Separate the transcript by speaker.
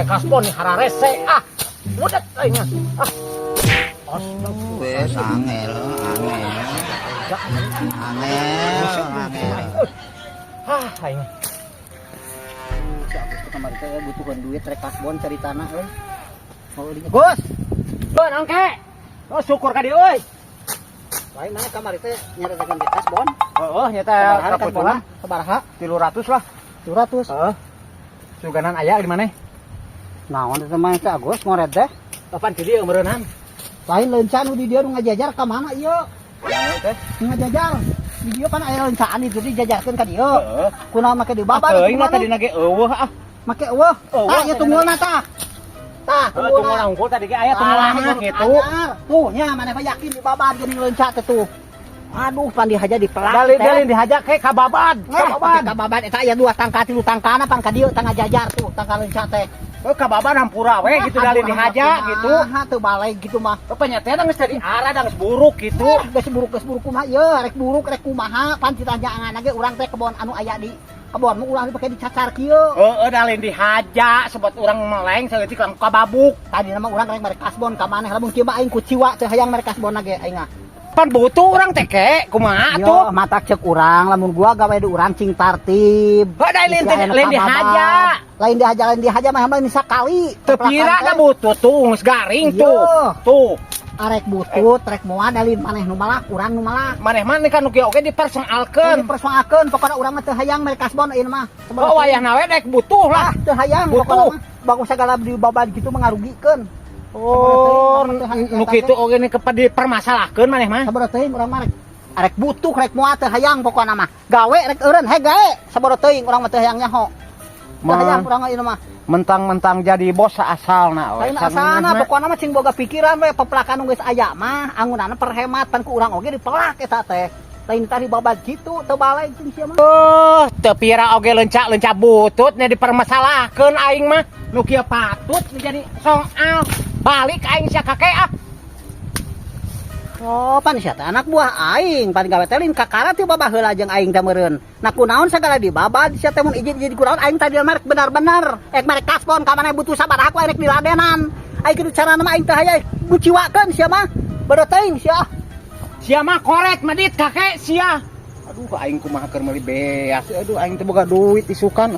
Speaker 1: Aya kasbon nih hararese ah. Mudet aing ah.
Speaker 2: Wes angel, angel. Angel, angel.
Speaker 1: Ah, aing.
Speaker 2: Si Agus tuh kemarin teh butuhkan duit rek kasbon ceritana euy. Oh, dinya. Gus,
Speaker 1: Tuh, naon ke? Oh, syukur ka dieu euy.
Speaker 2: Lain mana kamari teh nyaritakeun di kasbon.
Speaker 1: Heeh, nyata
Speaker 2: Sabaraha
Speaker 1: kebetulan
Speaker 2: sabaraha?
Speaker 1: 300 lah.
Speaker 2: 200.
Speaker 1: Heeh. Suganan aya di mana?
Speaker 2: Naon teh mah teh Agus ngoret teh?
Speaker 1: Kapan di dieu meureunnan?
Speaker 2: Lain leunca nu di dieu nu ngajajar ka mana ieu?
Speaker 1: Mana teh?
Speaker 2: Nu ngajajar. Di dieu kan aya leuncaan itu dijajarkeun ka dieu.
Speaker 1: Heeh.
Speaker 2: Kunaon make dibabad?
Speaker 1: Teuing lah tadi ge eueuh ah.
Speaker 2: Make eueuh.
Speaker 1: Eueuh,
Speaker 2: Tah ieu tunggulna tah. Tah,
Speaker 1: Heeh, tunggulna hungkul tadi ge aya tunggulna gitu.
Speaker 2: Tuh nya maneh mah yakin dibabad geuning leunca teh tuh. Aduh, pan dihaja dipelak
Speaker 1: Dalin
Speaker 2: teh.
Speaker 1: Dalin dihaja ke ka babad.
Speaker 2: Eh,
Speaker 1: Ka babad.
Speaker 2: ka babad eta aya dua tangka, tilu tangkana pan ka dieu tah ngajajar tuh tangka leunca teh.
Speaker 1: Oh, ka babad hampura we gitu dalin dihaja gitu.
Speaker 2: Kumaha teu balik gitu mah.
Speaker 1: Oh, panyatana geus tadi arah da geus buruk gitu.
Speaker 2: Geus buruk kumaha ieu, rek buruk rek kumaha pan ditanyaangan ge urang teh kebon anu aya di kebon mah urang dipake dicacar kieu.
Speaker 1: Heeh, dalin dihaja sebab urang meleng saeutik langsung ka babuk.
Speaker 2: Tadi nama urang rek mere kasbon ka maneh, lamun kieu mah aing kuciwa teh hayang mere kasbon ge aing mah.
Speaker 1: Pan butuh urang teh ke, kumaha
Speaker 2: Yo,
Speaker 1: atuh?
Speaker 2: Matak cek urang lamun gua gawe di urang cing tartib.
Speaker 1: Heuh, da lain
Speaker 2: Bisi aya nu
Speaker 1: lain
Speaker 2: kababad.
Speaker 1: dihaja.
Speaker 2: Lain dihaja, lain dihaja mah lain sakali.
Speaker 1: Teu pira da butuh tuh geus garing tuh.
Speaker 2: Iya.
Speaker 1: Tuh.
Speaker 2: Arek butut, rek moal dalin maneh nu malak, urang nu malak.
Speaker 1: Maneh mah kan nu kieu oge dipersoalkeun.
Speaker 2: Dipersoalkeun, pokona urang mah teu hayang mere kasbon ieu mah.
Speaker 1: Oh, wayahna we dek butuh lah.
Speaker 2: Ah, teu hayang
Speaker 1: Butuh.
Speaker 2: pokona mah. Bagus segala dibabad gitu mengarugikeun.
Speaker 1: Oh, nu kitu oge nih kepada dipermasalahkeun maneh mah.
Speaker 2: Sabaraha teuing urang mah rek arek butuh rek moal teu hayang pokona mah. Gawe rek eureun he gawe sabaraha teuing urang mah teu hayang nyaho. Teu hayang urang mah ieu mah.
Speaker 1: Mentang-mentang jadi bos asalna we.
Speaker 2: Lain asalna, pokona mah cing boga pikiran we, pepelakan nu geus aya mah angunana perhemat, pan ku urang oge dipelak eta teh. Lain tadi babad kitu teu balik cing sia mah.
Speaker 1: Oh, teu pira oge leunca-leunca butut nya dipermasalahkeun aing mah. Nu kieu patut jadi soal. Balik aing sia kakek ah.
Speaker 2: Oh, pan sia teh anak buah aing, pan gawe teh lain kakara teu babaheula jeung aing teh meureun. Nah, kunaon sagala dibabad sia teh mun izin-izin kunaon aing tadi merek benar-benar. Ek merek kasbon ka maneh butuh sabaraha ku aing rek diladenan. Aing kitu carana mah aing teh hayang guciwakeun sia mah. Bodoh teuing sia.
Speaker 1: Sia mah koret medit kakek sia. Aduh, aing kumaha keur meuli beas. Aduh, aing teh boga duit isukan.